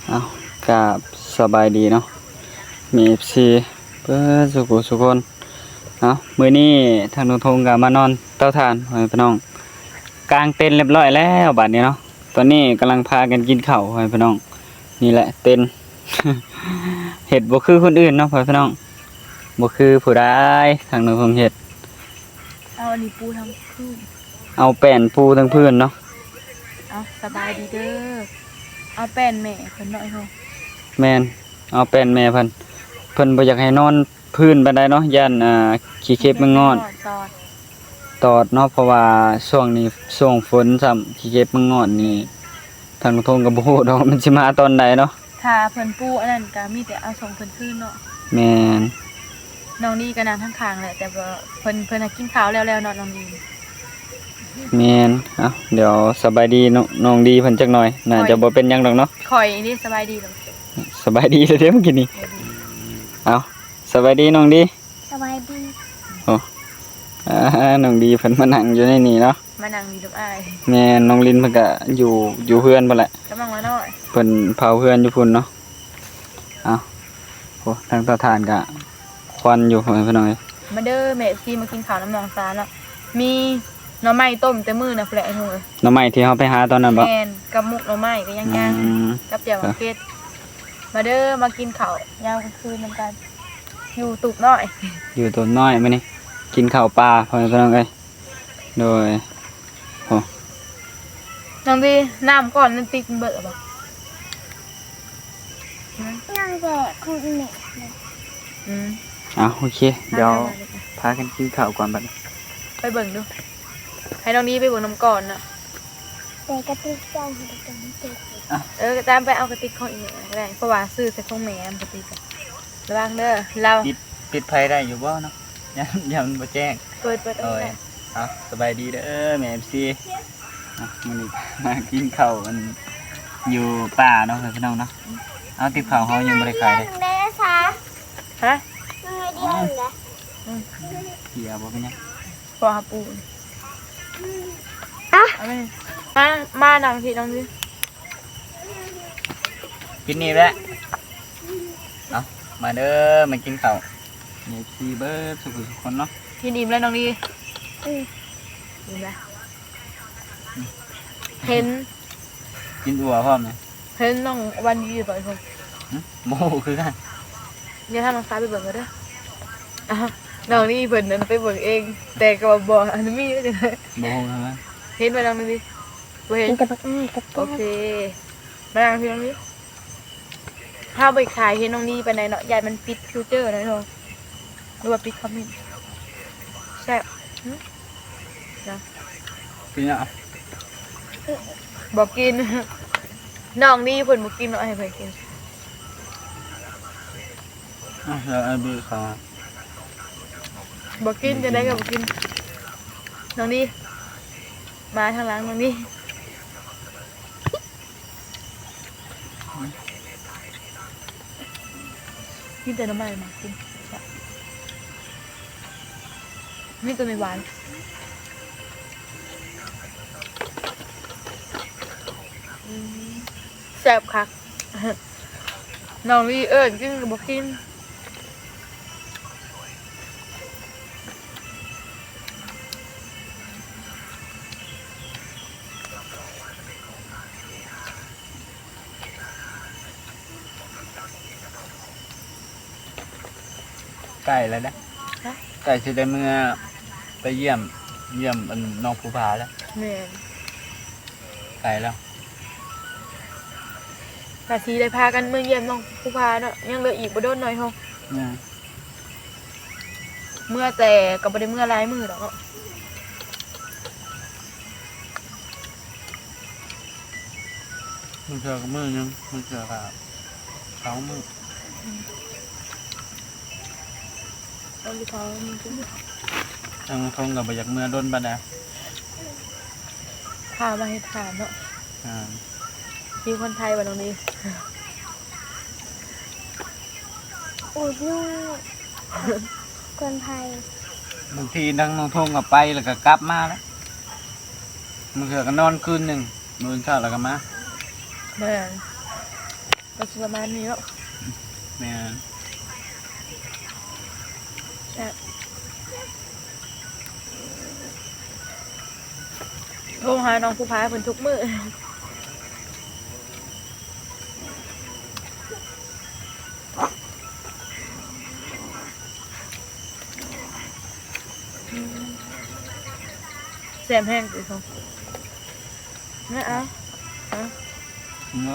ເອົາ ກາບສະບາຍດີເນາະ ມີເອັຟຊີເບິດສູ່ຜູ້ສູ່ຄົນເນາະ. ມື້ນີ້ທາງນ້ອງທົງກໍມານອນເຕົາຖ່ານ ພໍ່ແມ່ພີ່ນ້ອງ ກາງເຕັນຮຽບຮ້ອຍແລ້ວບາດນີ້ເນາະ. ຕອນນີ້ກຳລັງພາກັນກິນເຂົ້າ ພໍ່ແມ່ພີ່ນ້ອງ. ນີ້ແຫຼະເຕັນ ເຮັດບໍ່ຄືຄົນອື່ນເນາະ ພໍ່ແມ່ພີ່ນ້ອງ ບໍ່ຄືຜູ້ໃດ. ທາງນ້ອງທົງເຮັດ ເອົາອັນນີ້ປູທັງພື້ນ ເອົາແປ້ນປູທັງພື້ນເນາະ. ເອົາ ສະບາຍດີເດີ ເອົາແປ້ນແມ່ເພິ່ນເນາະ. ແມ່ນ ເອົາແປ້ນແມ່ເພິ່ນ ເພິ່ນບໍ່ຢາກໃຫ້ນອນພື້ນປານໃດເນາະ ຢ້ານ ອ່າ ຂີ້ເຂັບແມງງອດຕອດ ຕອດເນາະ. ເພາະວ່າຊ່ວງນີ້ ຊ່ວງຝົນຊ້ຳ ຂີ້ເຂັບແມງງອດນີ້ ທາງນ້ອງທົງກໍບໍ່ຮູ້ດອກວ່າມັນຊິມາຕອນໃດເນາະ. ຖ້າເພິ່ນປູອັນນັ້ນກໍມີແຕ່ເອົາສົ່ງເພິ່ນຄືນເນາະ. ແມ່ນ ນ້ອງດີກໍນັ່ງຂ້າງໆແຫຼະ ແຕ່ວ່າເພິ່ນ ເພິ່ນຫາກິນເຂົ້າແລ້ວໆເນາະ ນ້ອງດີ. ແມ່ນ ເອົ້າ ດຽວສະບາຍດີນ້ອງ ນ້ອງດີເພິ່ນຈັກໜ່ອຍ ໜ້າຈະບໍ່ເປັນຫຍັງດອກເນາະ. ຂ້ອຍນີ້ສະບາຍດີແລ້ວ ສະບາຍດີແລ້ວເດ້ມື້ກີ້ນີ້. ເອົ້າ ສະບາຍດີນ້ອງດີ. ສະບາຍດີ. ໂອ້ ອ່າ ນ້ອງດີເພິ່ນມານັ່ງຢູ່ໃນນີ້ເນາະ ມານັ່ງຢູ່ກັບອ້າຍ. ແມ່ນ ນ້ອງລິນເພິ່ນກະຢູ່ ຢູ່ເຮືອນພຸ້ນແຫຼະ ກຳລັງມານ້ອຍ ເພິ່ນເຜົາເຮືອນຢູ່ພຸ້ນເນາະ. ເອົ້າ ໂອ້ ທາງເຕົາຖ່ານກະຄວັນຢູ່ ພໍ່ແມ່ພີ່ນ້ອງເອີຍ. ມາເດີແມ່ເອັຟຊີ ມາກິນເຂົ້ານຳນ້ອງສາເນາະ. ມີໜໍ່ໄມ້ຕົ້ມແຕ່ມື້ນະພຸ້ນແຫຼະ ອ້າຍທົງເອີຍ. ໜໍ່ໄມ້ທີ່ເຮົາໄປຫາຕອນນັ້ນບໍ? ແມ່ນ ກັບໝົກໜໍ່ໄມ່ກໍຍັງໆ ອືມ ກັບແຈ່ວໝາກເຜັດ. ມາເດີ ມາກິນເຂົ້າຍາມກາງຄືນນຳກັນ ຢູ່ຕູບນ້ອຍ ຢູ່ຕູບນ້ອຍ. ມື້ນີ້ກິນເຂົ້າປ່າ ພໍ່ແມ່ພີ່ນ້ອງເອີຍ. ໂດຍ ໂອ້ ນ້ອງດີ ນ້ຳກ້ອນນັ້ນຕິກມັນເບິດແລ້ວບໍ? ຍັງແຕ່ຂອງອີ່ແມ່. ອືມ ເອົາ ໂອເຄ ດຽວພາກັນກິນເຂົ້າກ່ອນບັດນີ້. ໄປເບິ່ງດູ ໃຫ້ນ້ອງດີໄປເບິ່ງນຳກ່ອນເນາະ. ແຕ່ກະຕິກເຈົ້າໃຫ້ໄປເບິ່ງເກັບ. ເອີ ກໍຕາມໄປເອົາກະຕິກຂອງອີ່ແມ່ກໍໄດ້ ເພາະວ່າຊື້ໃສ່ຂອງແມ່ມັນກະຕິກ. ລະວັງເດີ ລາວ ປິດ ປິດໄຟໄດ້ຢູ່ບໍ່ເນາະ? ຢ້ານ ຢ້ານມັນບໍ່ແຈ້ງ. ເປີດ ເປີດເອົາ. ເອົາ ສະບາຍດີເດີແມ່ເອັຟຊີ. ມື້ນີ້ມາກິນເຂົ້າອັນຢູ່ປ່າເນາະ ພີ່ນ້ອງເນາະ. ເອົາ ຕິບເຂົ້າເຮົາຍັງບໍ່ໄດ້ຂາຍເດ້. ຮະ? ເກຍບໍ່ເປັນຫຍັງ. ພໍຫາປູ ອະ ມາ ມານັ່ງທີ່ນ້ອງນີ້ ກິນນີ້ແຫຼະ. ເອົາ ມາເດີ ມາກິນເຂົ້າ ເອັຟຊີເບິດສູ່ຜູ້ສູ່ຄົນເນາະ. ກິນອີ່ມແລ້ວນ້ອງນີ້? ອືມ ອີ່ມແລ້ວ. ເຫັນ ກິນອົ່ວພ້ອມນະ. ເຫັນນ້ອງວັນຢູ່ບໍ່? ບໍ່ຮູ້ຄືກັນ. ດຽວຖ້ານ້ອງສາວໄປເບິ່ງກໍເດີ. ອ້າວ ນ້ອງນີ້ເພິ່ນນັ້ນໄປເບິ່ງເອງ ແຕ່ກໍບໍ່ອັນມີ. ບໍ່ຮູ້ນະ. ເຫັນບໍ່ນ້ອງນີ້? ບໍ່ເຫັນ. ມີແຕ່ບັກອ້າຍກັບ ໂອເຄ ມານັ່ງທີ່ນ້ອງນີ້. ເຮົາບໍ່ຄ່ອຍເຫັນນ້ອງນີ້ປານໃດເນາະ ຢ້ານມັນປິດຟິວເຈີນະເນາະ ຫຼືວ່າປິດຄອມເມັນ. ແຊບ. ຫຶ ນະ ກິນຫຍັງ? ບໍ່ກິນ. ນ້ອງນີ້ເພິ່ນບໍ່ກິນເນາະ ໃຫ້ໃຜກິນ? ອ້າວ ແລ້ວໄອ້ບີເຂົາ ບໍ່ກິນ ຈັ່ງໃດກໍບໍ່ກິນ. ນ້ອງນີ້ ມາທາງຫຼັງນ້ອງນີ້. ມີແຕ່ໜໍ່ໄມ້ມາກິນ ມີແຕ່ໄມ້ຫວານ. ອືມ ແຊບຄັກ. ນ້ອງລີເອີ້ນກິນກໍບໍ່ກິນ. ໃກ້ແລ້ວເດ້. ຮະ? ໃກ້ຊິໄດ້ເມືອໄປຢ້ຽມ ຢ້ຽມອັນນ້ອງພູຜາແລ້ວ. ແມ່ນ. ໄກແລ້ວ ກະຊິໄດ້ພາກັນເມືອຢ້ຽມນ້ອງພູຜາເນາະ ຍັງເຫຼືອອີກບໍ່ດົນໜ້ອຍເຮົາ. ແມ່ນ. ເມືອແຕ່ກໍບໍ່ໄດ້ເມືອຫຼາຍມື້ດອກເນາະ ບາງເທື່ອກໍມື້ໜຶ່ງ ບາງເທື່ອກໍສອງມື້. ອືມ ຕ້ອງໄປເຜົາມັນກິນ. ທາງຄົງກໍບໍ່ຢາກເມືອດົນປານໃດ ພາມາເຮັດຖານເນາະ. ອ່າ ຢູ່ຄົນໄທບໍ່ນ້ອງດີ? ໂອ້ຍ ຄົນໄທ. ບາງທີທາງນ້ອງທົງກໍໄປແລ້ວກໍກັບມາແລ້ວ ບາງເທື່ອກໍນອນຄືນໜຶ່ງ ມື້ເຊົ້າແລ້ວກໍມາ. ແມ່ນ. ກໍຊິປະມານນີ້ເນາະ. ແມ່ນ. ແຊບ. ໂທຫານ້ອງພູຜາເພິ່ນທຸກມື້. ແຊບແຮງຕິເນາະ. ເອົາ ເອົາ ເອົ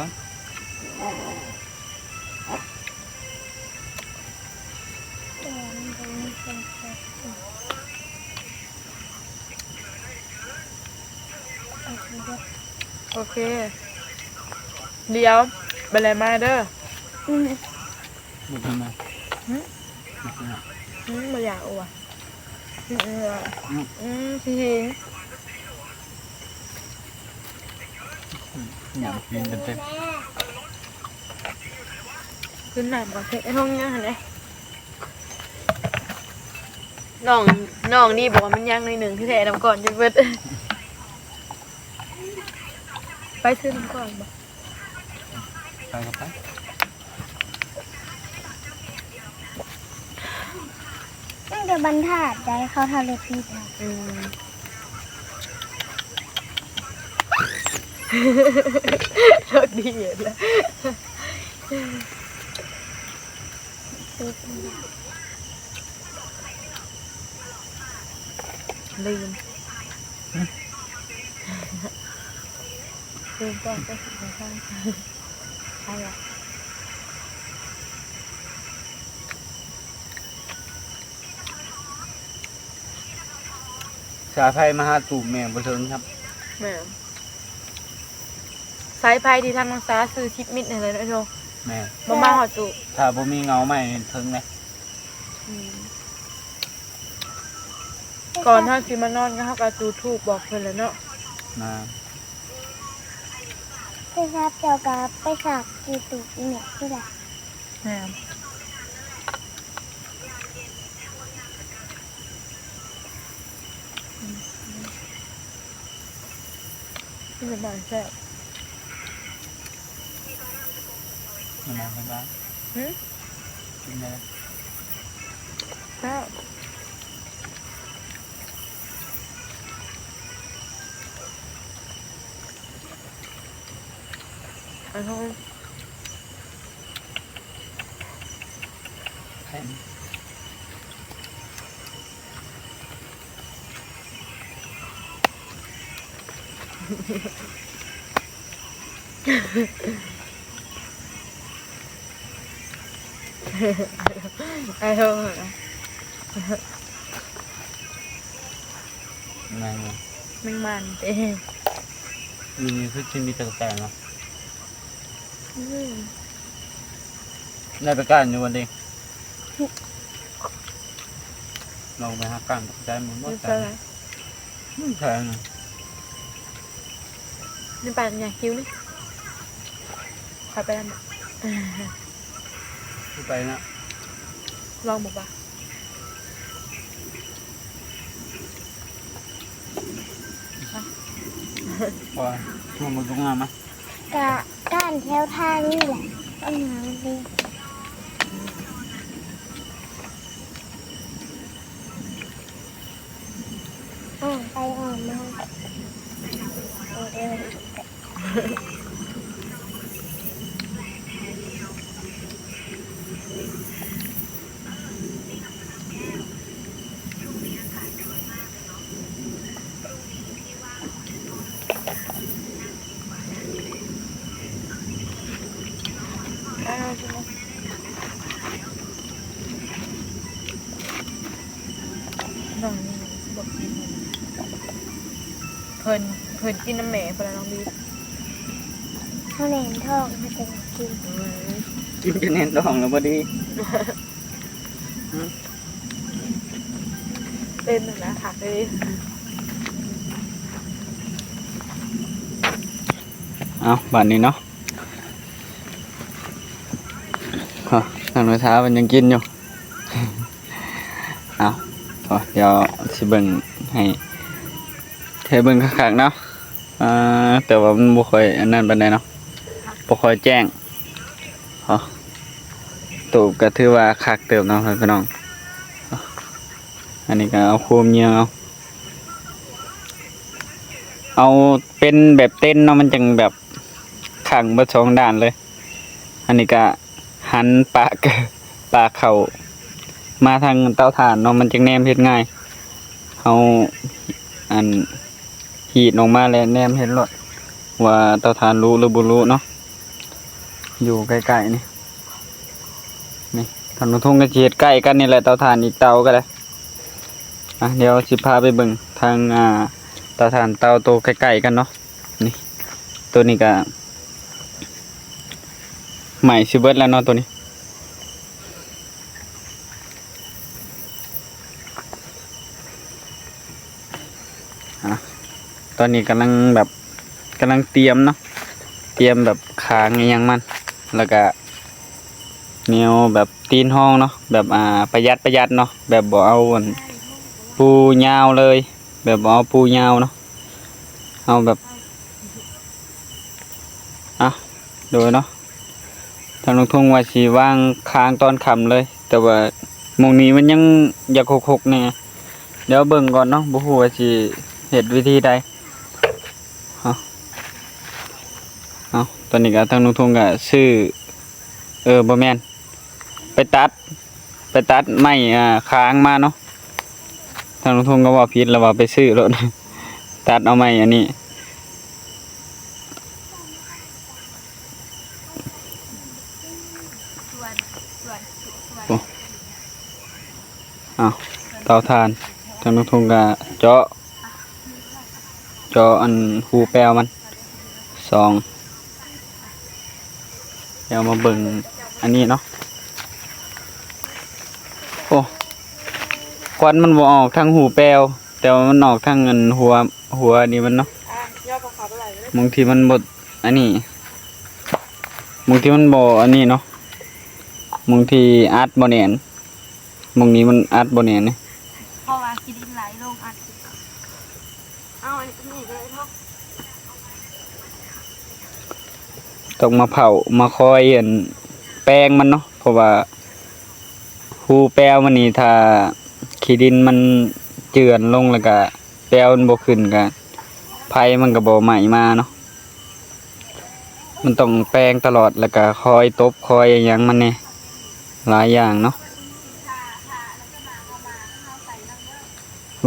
າ. ໂອເຄ ດຽວບັດແລມາເດີ. ອືມ ບໍ່ກິນນະ. ຫື? ບໍ່ກິນນະ. ອືມ ບໍ່ຢາກ ໂອ້ ອືມ ອືມ ອືມ ຊິຫິວ. ຫຍັງກິນເຕັມໆ. ກິນນ້ຳກ່ອນເທ ໃນຖົງຫຍັງຫັ້ນເດ້. ນ້ອງ ນ້ອງນີ້ບອກວ່າມັນຍັງໜ້ອຍໜຶ່ງ ທີ່ແທ້ນ້ຳກ່ອນຈົນເບິດ. ໄປຊື້ນ້ຳກ່ອນບໍ? ໄປກໍໄປ. ມັນກໍບັນທາດໃດ ເຂົາທາເລັບຕິດນະ. ອືມ ໂຊກດີແລ້ວ. ລືມ. ຫຶ? ລືມກ່ອນ ໄປຊິໄປທາງ ໃຜວະ? ສາຍໄຟມາຫາຕູແມ່ບໍ່ເຖິງຄັບ. ແມ່ນ. ສາຍໄຟທີ່ທາງນ້ອງສາຊື້ສິບມິດຫັ້ນແຫຼະເນາະ. ແມ່ນ. ບໍ່ມາຮອດຕູ້. ຖ້າບໍ່ມີເຫງົາໄມ້ເຖິງເດ້. ອືມ ກ່ອນເຮົາຊິມານອນກໍ ເຮົາກໍຈູດທູບບອກເພິ່ນແຫຼະເນາະ. ແມ່ນ. ໂທລະສັບເຈົ້າກໍໄປສາກຢູ່ຕູ້ອີ່ແມ່ພຸ້ນລະ. ແມ່ນ. ອືມ ກິນແບບນັ້ນແຊບ. ກິນໄດ້ ກິນໄດ້. ຫື? ກິນໄດ້. ແຊບ. ອະໂທ. ແຂງ. ອະໂທ. ແມງ ແມງມັນເດ້. ຢູ່ນີ້ຄືຊິມີແຕ່ກະແຕເນາະ. ອືມ ໄດ້ໄປກ້ານຢູ່ບໍ່ເດ? ລອງໄປຫາກ້ານໄດ້ໝົດບໍ່? ຢູ່ໃສ? ໃສ? ອືມ ໃສ? ໃນປ່າຫຍ້າຄິວນີ້ ຂ້ອຍໄປນຳ. ຄືໄປນະ ລອງເບິ່ງວ່າ ພໍ ລອງເບິ່ງ ລົງມາມາ. ກະກ້ານແຖວທາງນີ້ແຫຼະ ຕ້ອງຫາມັນເດ. ອ້ອມໄປອ້ອມມາ ເອີ. ນ້ອງນີ້ບໍ່ກິນ ເພິ່ນ ເພິ່ນກິນນຳແມ່ພຸ້ນລະ ນ້ອງບີ. ເຮົາແໜ້ນທ້ອງ ເຮົາຈຶ່ງກິນ. ອືມ ກິນຈົນແໜ້ນທ້ອງແລ້ວບໍ່ດີ. ເຕັມນະ ຄັກເລີຍ. ເອົາ ບາດນີ້ເນາະ ເອົາ ທາງນ້ອຍສາວເພິ່ນຍັງກິນຢູ່. ເອົາ ດຽວຊິເບິ່ງໃຫ້ ໃຫ້ເບິ່ງຄັກໆເນາະ. ອ່າ ແຕ່ວ່າມັນບໍ່ຄ່ອຍອັນນັ້ນປານໃດເນາະ ບໍ່ຄ່ອຍແຈ້ງ. ເອົາ ໂຕກະຖືວ່າຄັກເຕີບເນາະພີ່ນ້ອງ. ອັນນີ້ກະເອົາໂຄມເຫຍື່ອເອົາ ເອົາເປັນແບບເຕັນເນາະ ມັນຈັ່ງແບບຂັງເບິດສອງດ້ານເລີຍ. ອັນນີ້ກະຫັນປາກ ປາກເຂົ້າມາທາງເຕົາຖ່ານເນາະ ມັນຈັ່ງແນມເຮັດງ່າຍ. ເຮົາ ອັນ ຮີດອອກມາແລ້ວແນມເຫັນໂລດວ່າເຕົາຖ່ານລຸຫຼືບໍ່ລຸເນາະ. ຢູ່ໃກ້ໆນີ້ ນີ້ ທ່ານຜູ້ຊົມກະຊິເຮັດໃກ້ກັນນີ້ແຫຼະ ເຕົາຖ່ານອີກເຕົາກະໄດ້. ອ່ະ ດຽວຊິພາໄປເບິ່ງທາງ ອ່າ ເຕົາຖ່ານເຕົາໂຕໃກ້ໆກັນເນາະ. ນີ້ ໂຕນີ້ກະໄໝ້ຊິເບິດແລ້ວເນາະ ໂຕນີ້. ອ່ະ ຕອນນີ້ກຳລັງແບບ ກຳລັງຕຽມເນາະ ຕຽມແບບຄາງອີ່ຫຍັງມັນ ແລ້ວກະແນວແບບຕີນຮອງເນາະ ແບບ ອ່າ ປະຢັດ ປະຢັດເນາະ ແບບບໍ່ເອົາອັນປູຍາວເລີຍ ແບບບໍ່ເອົາປູຍາວເນາະ ເອົາແບບ ອ່ະ ໂດຍເນາະ ທາງລຸງທຸງວ່າຊິວາງຄາງຕອນຄ່ຳເລີຍ ແຕ່ວ່າໝ່ອງນີ້ມັນຍັງຢາກຮົກໆແດ່. ດຽວເບິ່ງກ່ອນເນາະ ບໍ່ຮູ້ວ່າຊິເຮັດວິທີໃດ. ເອົາ ເອົາ ຕອນນີ້ກະທາງລຸງທຸງກະຊື້ ເອີ ບໍ່ແມ່ນ ໄປຕັດ ໄປຕັດໄມ້ ອ່າ ຄາງມາເນາະ. ທາງລຸງທຸງກະເວົ້າຜິດ ລະວ່າໄປຊື້ໂລດ ຕັດເອົາໄມ້ອັນນີ້. ໂອ້ ເອົາ ເຕົາຖ່ານ ທາງລຸງທຸງກະເຈາະ ເຈາະອັນຮູແປວມັນສອງ. ດຽວມາເບິ່ງອັນນີ້ເນາະ. ໂອ້ ຄວັນມັນບໍ່ອອກທາງຮູແປວ ແຕ່ວ່າມັນອອກທາງອັນຫົວ ຫົວນີ້ມັນເນາະ. ອ່ະ ຍ່ອງເຂົ້າໄປເລີຍ ໝ່ອງທີ່ມັນບໍ່ອັນນີ້ ໝ່ອງທີ່ມັນບໍ່ອັນນີ້ເນາະ ໝ່ອງທີ່ອັດບໍ່ແໜ້ນ ໝ່ອງນີ້ມັນອັດບໍ່ແໜ້ນເດ ເພາະວ່າຂີ້ດິນໄຫຼລົງອັດ. ເອົາອັນນີ້ກະໄດ້ເນາະ ຕ້ອງມາເຜົາມາຄອຍອັນແປງມັນເນາະ ເພາະວ່າຮູແປວມັນນີ້ ຖ້າຂີ້ດິນມັນເຈື່ອນລົງ ແລ້ວກະແປວມັນບໍ່ຂຶ້ນ ກະໄຟມັນກະບໍ່ໄໝ້ມາເນາະ. ມັນຕ້ອງແປງຕະຫຼອດ ແລ້ວກະຄອຍຕົບຄອຍຫຍັງມັນແດ່ ຫຼາຍຢ່າງເນາະ.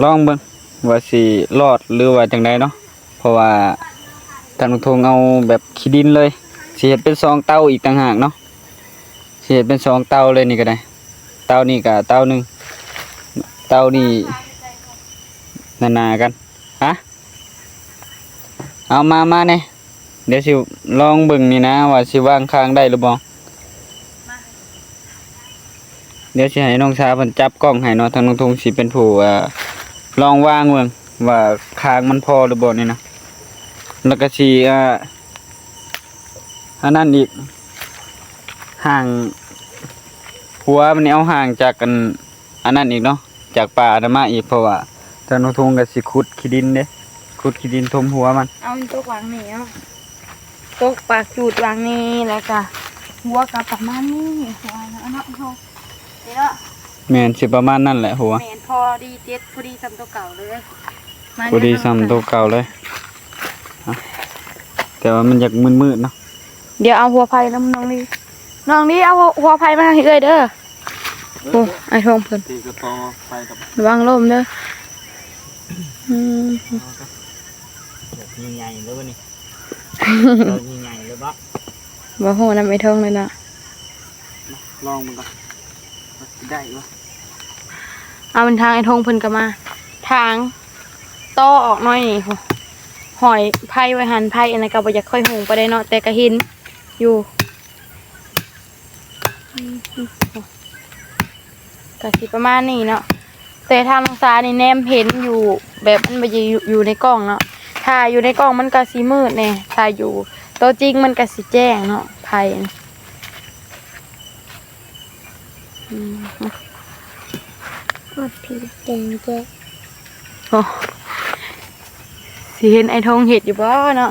ລອງເບິ່ງວ່າຊິລອດ ຫຼືວ່າຈັ່ງໃດເນາະ ເພາະວ່າທາງລຸງທົງເອົາແບບຂີ້ດິນເລີຍ ຊິເຮັດເປັນສອງເຕົາອີກຕ່າງຫາກເນາະ ຊິເຮັດເປັນສອງເຕົາເລີຍນີ້ກະໄດ້ ເຕົານີ້ກະເຕົາໜຶ່ງ ເຕົານີ້ໜາໆກັນ. ຮະ ເອົາມາ ມາແດ່ ດຽວຊິລອງເບິ່ງນີ້ນາ ວ່າຊິວາງຄາງໄດ້ຫຼືບໍ່. ດຽວຊິໃຫ້ນ້ອງສາເພິ່ນຈັບກ້ອງໃຫ້ເນາະ ທາງລຸງທົງຊິເປັນຜູ້ ເອີ ລອງວາງເບິ່ງວ່າຄາງມັນພໍຫຼືບໍ່ນີ້ນະ. ແລ້ວກະຊິ ເອີ ອັນນັ້ນອີກ ຫ່າງ ຫົວມັນນີ້ ເອົາຫ່າງຈາກອັນ ອັນນັ້ນອີກເນາະ ຈາກປ່າອັນນັ້ນມາອີກ ເພາະວ່າທາງລຸງທົງກະຊິຂຸດຂີ້ດິນເດ້ ຂຸດຂີ້ດິນຖົມຫົວມັນ. ເອົາມັນຕົກວາງນີ້ເນາະ ຕົກປາກຈູດວາງນີ້ ແລ້ວກະຫົວກະປະມານນີ້ ຫົວເນາະ ເນາະ ເຮົາ ນີ້ເນາະ. ແມ່ນ ຊິປະມານນັ້ນແຫຼະຫົວ ແມ່ນ ພໍດີເຈັດ ພໍດີສ່ຳໂຕເກົ່າເລີຍ ມາ ພໍດີສ່ຳໂຕເກົ່າເລີຍ. ແຕ່ວ່າມັນຢາກມືດໆເນາະ. ດຽວເອົາຫົວໄຟນຳນ້ອງລີ ນ້ອງລີເອົາຫົວໄຟມາໃຫ້ເອື້ອຍເດີ. ໂອ້ ອ້າຍທອງເພິ່ນ ຕີກະຕໍ່ໄຟກັບ ລະວັງລົ້ມເດີ. ອືມ ແບບໃຫຍ່ໆເລີຍວະນີ້ ເອົາໃຫຍ່ໆເລີຍບໍ? ບໍ່ຮູ້ນຳອ້າຍທອງເລີຍເນາະ ລອງເບິ່ງກ່ອນ ໄດ້ຢູ່. ເອົາເປັນທາງອ້າຍທອງເພິ່ນກະມາ ທາງຕໍ່ອອກໜ້ອຍນີ້ ຫ້ອຍໄຟໄວ້ຫັ້ນ ໄຟອັນນັ້ນກະບໍ່ຢາກຄ່ອຍຮຸ່ງປານໃດເນາະ ແຕ່ກະເຫັນຢູ່ ກະຊິປະມານນີ້ເນາະ. ແຕ່ທາງນ້ອງສານີ້ແນມເຫັນຢູ່ ແບບມັນບໍ່ຢູ່ ຢູ່ໃນກ້ອງເນາະ ຖ້າຢູ່ໃນກ້ອງມັນກະຊິມືດແດ່ ຖ້າຢູ່ໂຕຈິງມັນກະຊິແຈ້ງເນາະ ໄຟ. ອືມ ຊິເຫັນອ້າຍທອງເຮັດຢູ່ບໍ່ເນາະ?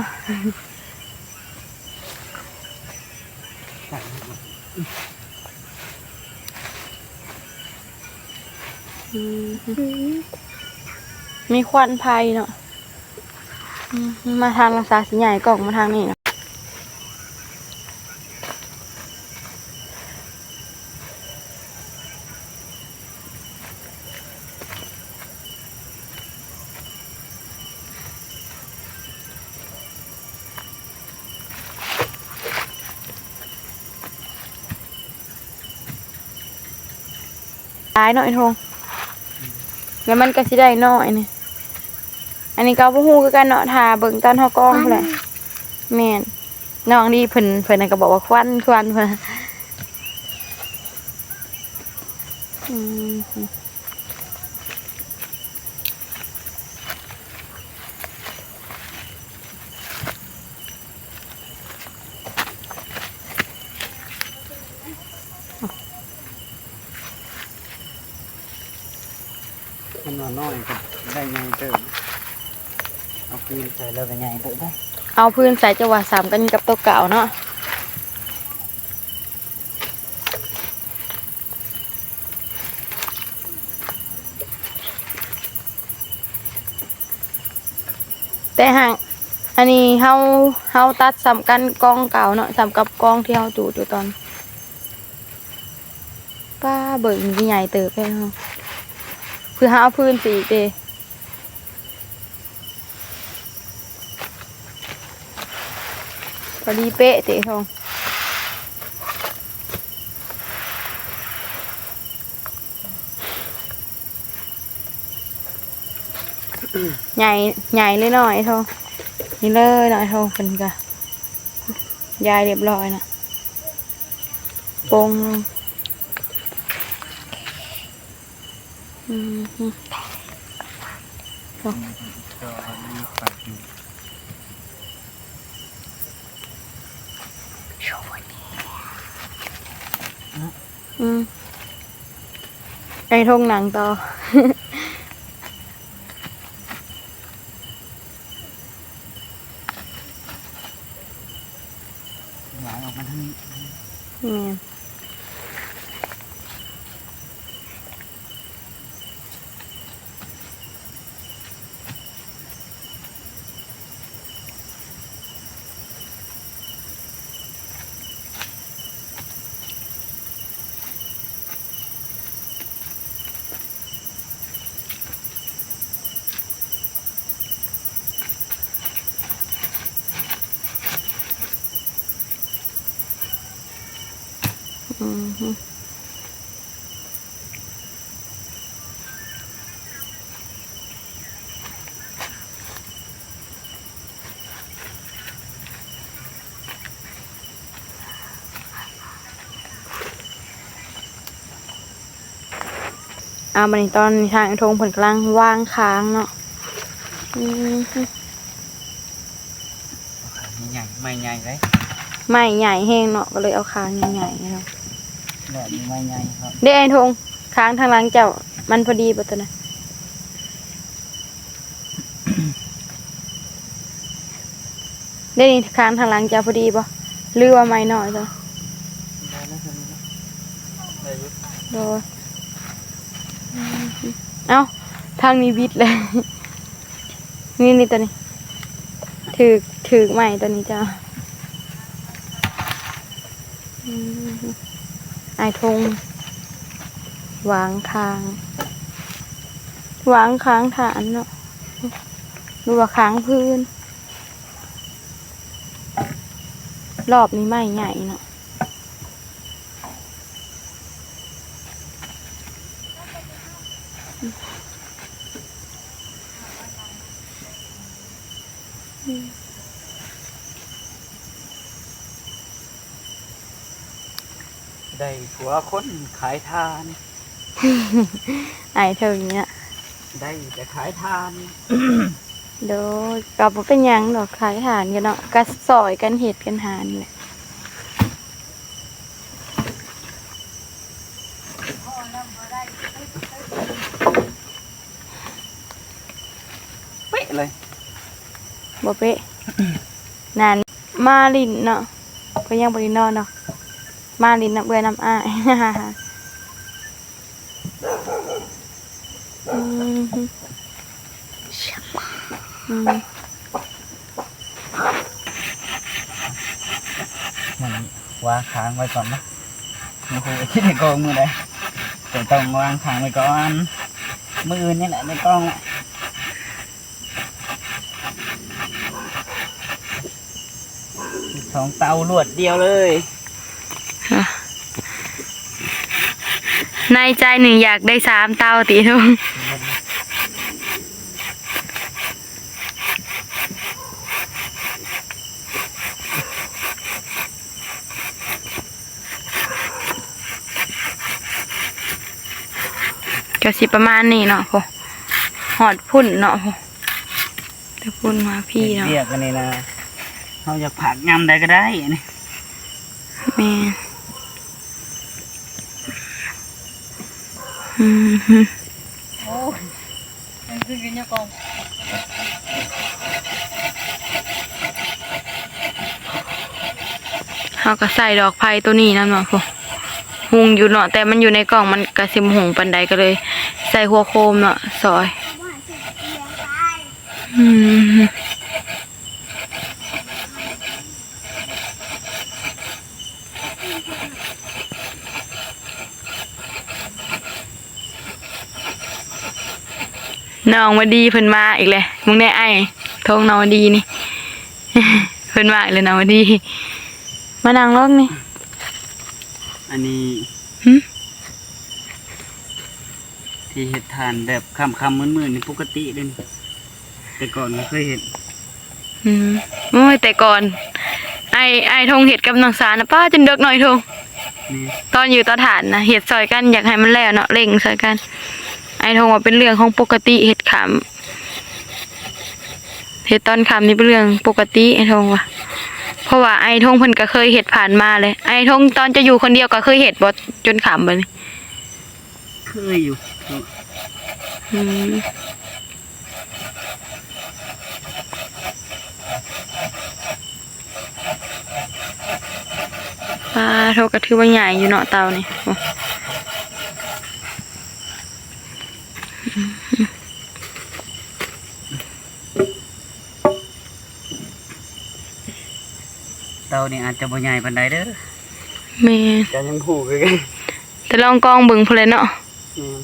ອືມ ມີຄວັນໄຟເນາະ. ອືມ ມາທາງລະຊາຊິໃຫຍ່ ກ້ອງມາທາງນີ້ເນາະ. ຫຼາຍເນາະໄອ້ທົງ ແລ້ວມັນກໍຊິໄດ້ນ້ອຍນີ້. ອັນນີ້ກໍບໍ່ຮູ້ຄືກັນເນາະ ຖ້າເບິ່ງຕອນເຮົາກອງພຸ້ນແຫຼະ. ແມ່ນ ນ້ອງດີເພິ່ນ ເພິ່ນນັ້ນກໍບອກວ່າຄວັນ ຄວັນ ເພິ່ນ ອືມ. ມັນວ່ານ້ອຍກໍໄດ້ໃຫຍ່ເຕີບ ເອົາຟືນໃສ່ແລ້ວກໍໃຫຍ່ເຕີບເດ້. ເອົາຟືນໃສ່ ຈະວ່າສ່ຳກັນກັບໂຕເກົ່າເນາະ. ແຕ່ຫາກອັນນີ້ເຮົາ ເຮົາຕັດສ່ຳກັນກອງເກົ່າເນາະ ສ່ຳກັບກອງທີ່ເຮົາຈູດຢູ່ຕອນ ປ້າ ເບິ່ງມັນຊິໃຫຍ່ເຕີບແທ້ເນາະ ເພື່ອເຮົາເອົາຟືນໃສ່ອີກເດ້. ພໍດີເປະເຕະທອງ ໃຫຍ່ ໃຫຍ່ເລີຍເນາະໄອ້ທອງ ນີ້ເລີຍເນາະໄອ້ທອງ ເພິ່ນກະຢາຍຮຽບຮ້ອຍເນາະ ປົງ. ອືມ ອືມ ໄອ້ທົງນັ່ງຕໍ່ ຫວາຍອອກມາທາງນີ້ ແມ່ນ. ອືຮຶ ອ່າ ບັດນີ້ຕອນນີ້ທາງອ້າຍທົງເພິ່ນກຳລັງວາງຄາງເນາະ ອືມ ຄາງໃຫຍ່ ໄມ້ໃຫຍ່ເດ້ ໄມ້ໃຫຍ່ແຮງເນາະ ກໍເລີຍເອົາຄາງໃຫຍ່ໆເນາະ ແບບນີ້ໄມ້ໃຫຍ່ເນາະ ເດ້ອ້າຍທົງ ຄາງທາງຫຼັງເຈົ້າ ມັນພໍດີບໍ່ຕົວນັ້ນ? ເດ້ນີ້ ຄາງທາງຫຼັງຈະພໍດີບໍ່ ຫຼືວ່າໄມ້ນ້ອຍບໍ່? ໄດ້ແລ້ວ ໄດ້ຢູ່ ໂດຍ ເອົ້າ ທາງນີ້ບິດເລີຍ ນີ້ ນີ້ ຕົວນີ້ ຖືກ ຖືກໄມ້ຕົວນີ້ເຈົ້າ. ອືມ ອ້າຍທົງ ວາງຄາງ ວາງຄາງຖານເນາະ ຫຼືວ່າຄາງພື້ນ ລອບນີ້ໄມ້ໃຫຍ່ເນາະ. ໄດ້ຜົວຄົນຂາຍຖ່ານ ອ້າຍເຖິງເນຍ ໄດ້ແຕ່ຂາຍຖ່ານ ໂດຍ ກໍບໍ່ເປັນຫຍັງດອກ ຂາຍຖ່ານກັນເນາະ ກໍຊ່ອຍກັນເຮັດກັນຫານີ້ແຫຼະ. ເປະເລີຍ ບໍ່ເປະ ນັ້ນ ມາຫຼິ້ນເນາະ ເພິ່ນຍັງບໍ່ໄດ້ນອນເນາະ. ມາຫຼິ້ນນຳເອື້ອຍນຳອ້າຍ. ອືມ ອືມ ມື້ນີ້ວາງຄ້າງໄວ້ກ່ອນເນາະ ບໍ່ຮູ້ວ່າຊິໄດ້ກອງມື້ໃດ ແຕ່ຕ້ອງວາງຄ້າງໄວ້ກ່ອນ ມື້ອື່ນນີ້ແຫຼະໄດ້ກອງແຫຼະ. ສອງເຕົາລວດດຽວເລີຍ. ໃນໃຈນີ້ຢາກໄດ້ສາມເຕົາຕິທຸງ? ກະຊິປະມານນີ້ເນາະ ໂອ້ ຮອດພຸ້ນເນາະ ໂອ້ ແຕ່ພຸ້ນມາພີ້ເນາະ. ເຮັດວຽກອັນນີ້ນະ ເຮົາຢາກພັກຍາມໃດກະໄດ້ອັນນີ້. ແມ່ນ ອືມ ໂອ້ຍ ເຮົາກະໃສ່ດອກໄຜ່ໂຕນີ້ນຳເນາະ ພຸ້ນ ຮຸ່ງຢູ່ເນາະ ແຕ່ມັນຢູ່ໃນກ່ອງມັນກະຊິບໍ່ຮຸ່ງປານໃດ ກະເລີຍໃສ່ຫົວໂຄມເນາະ ຊອຍ ອືມ. ນ້ອງວະດີເພິ່ນມາອີກແລ້ວ ມຶງແນ່ອ້າຍ ໂທງນ້ອງວະດີນີ້ ເພິ່ນມາອີກແລ້ວ ນ້ອງວະດີ ມານັ່ງລົງນີ້ ອັນນີ້ ຫຶ? ທີ່ເຮັດຖ່ານແບບຄ່ຳໆມືດໆນີ້ປົກກະຕິເດ້ ແຕ່ກ່ອນກະເຄີຍເຮັດ. ອືມ ໂອ້ຍ ແຕ່ກ່ອນ ອ້າຍ ອ້າຍທົງເຮັດກັບນ້ອງສານະ ປ້າ ຈົນເດິກເນາະ ອ້າຍທົງ. ແມ່ນ ຕອນຢູ່ເຕົາຖ່ານນະ ເຮັດຊ່ອຍກັນ ຢາກໃຫ້ມັນແລ້ວເນາະ ເລັ່ງຊ່ອຍກັນ. ອ້າຍທົງວ່າເປັນເລື່ອງຂອງປົກກະຕິ ເຮັດຄ່ຳ ເຮັດຕອນຄ່ຳນີ້ເປັນເລື່ອງປົກກະຕິ ອ້າຍທົງວ່າ ເພາະວ່າອ້າຍທົງເພິ່ນກະເຄີຍເຮັດຜ່ານມາແລ້ວ. ອ້າຍທົງຕອນເຈົ້າຢູ່ຄົນດຽວກະເຄີຍເຮັດບໍ່ ຈົນຄ່ຳແບບນີ້? ເຄີຍຢູ່. ອືມ ປາໂທ ກະຖືວ່າໃຫຍ່ຢູ່ເນາະເຕົານີ້. ໂອ້ ເຕົານີ້ອາດຈະບໍ່ໃຫຍ່ປານໃດເດີ. ແມ່ນ ກະຍັງຮູ້ຄືກັນ ແຕ່ລອງກອງເບິ່ງພຸ້ນແຫຼະເນາະ. ອືມ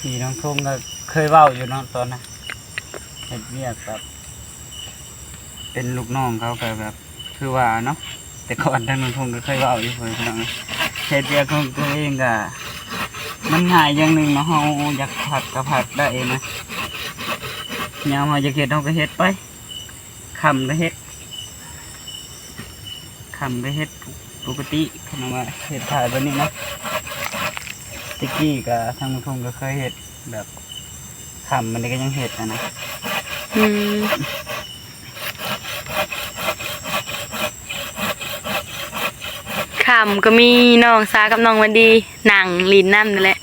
ທີ່ນ້ອງທົງກະເຄີຍເວົ້າຢູ່ເນາະ ຕອນນັ້ນເຮັດວຽກກັບ ເປັນລູກນ້ອງເຂົາກະແບບ ຄືວ່າເນາະ ແຕ່ກ່ອນທາງນ້ອງທົງກະເຄີຍເວົ້າຢູ່ ພໍ່ແມ່ພີ່ນ້ອງ ເຮັດວຽກຂອງຕົວເອງກະ ມັນງ່າຍຢ່າງໜຶ່ງເນາະ ເຮົາຢາກພັກກະພັກໄດ້ນະ ຍາມເຮົາຢາກເຮັດເຮົາກະເຮັດໄປ ຄ່ຳກະເຮັດ ຄ່ຳກະເຮັດປົກກະຕິ ຄັນວ່າເຮັດຖ່າຍແບບນີ້ເນາະ. ແຕ່ກີ້ກະທາງນ້ອງທົງກະເຄີຍເຮັດແບບ ຄ່ຳມັນນີ້ກະຍັງເຮັດຫັ້ນນະ. ອືມ ຄ່ຳກະມີນ້ອງສາກັບນ້ອງວັນດີນັ່ງຫຼິ້ນນຳນັ້ນແຫຼະ.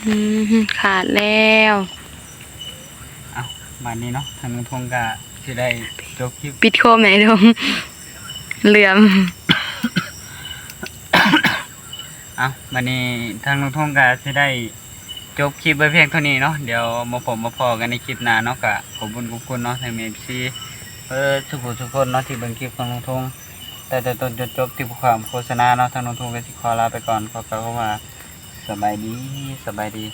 ອືມ ຂາດແລ້ວ. ເອົ້າ ບາດນີ້ເນາະ ທາງນ້ອງທົງກະຊິໄດ້ຈົບຄລິບ ປິດໂຄມໃຫ້ດົງ ເຫຼືອມ. ເອົ້າ ບາດນີ້ທາງນ້ອງທົງກະຊິໄດ້ ຈົບຄລິບໄວ້ພຽງເທົ່ານີ້ເນາະ ດຽວມາພົບມາພໍ້ກັນໃນຄລິບໜ້າເນາະ. ກະຂອບບຸນຂອບຄຸນເນາະ ທັງແມ່ນເອັຟຊີ ເບິດສູ່ຜູ້ສູ່ຄົນເນາະ ທີ່ເບິ່ງຄລິບຂອງນ້ອງທົງ ແຕ່ແຕ່ຕົ້ນຈົນຈົບ ທີ່ບໍ່ຂ້າມໂຄສະນາເນາະ. ທາງນ້ອງທົງກະຊິຂໍລາໄປກ່ອນ ຂໍກ່າວຄຳວ່າ ສະບາຍດີ ສະບາຍດີ.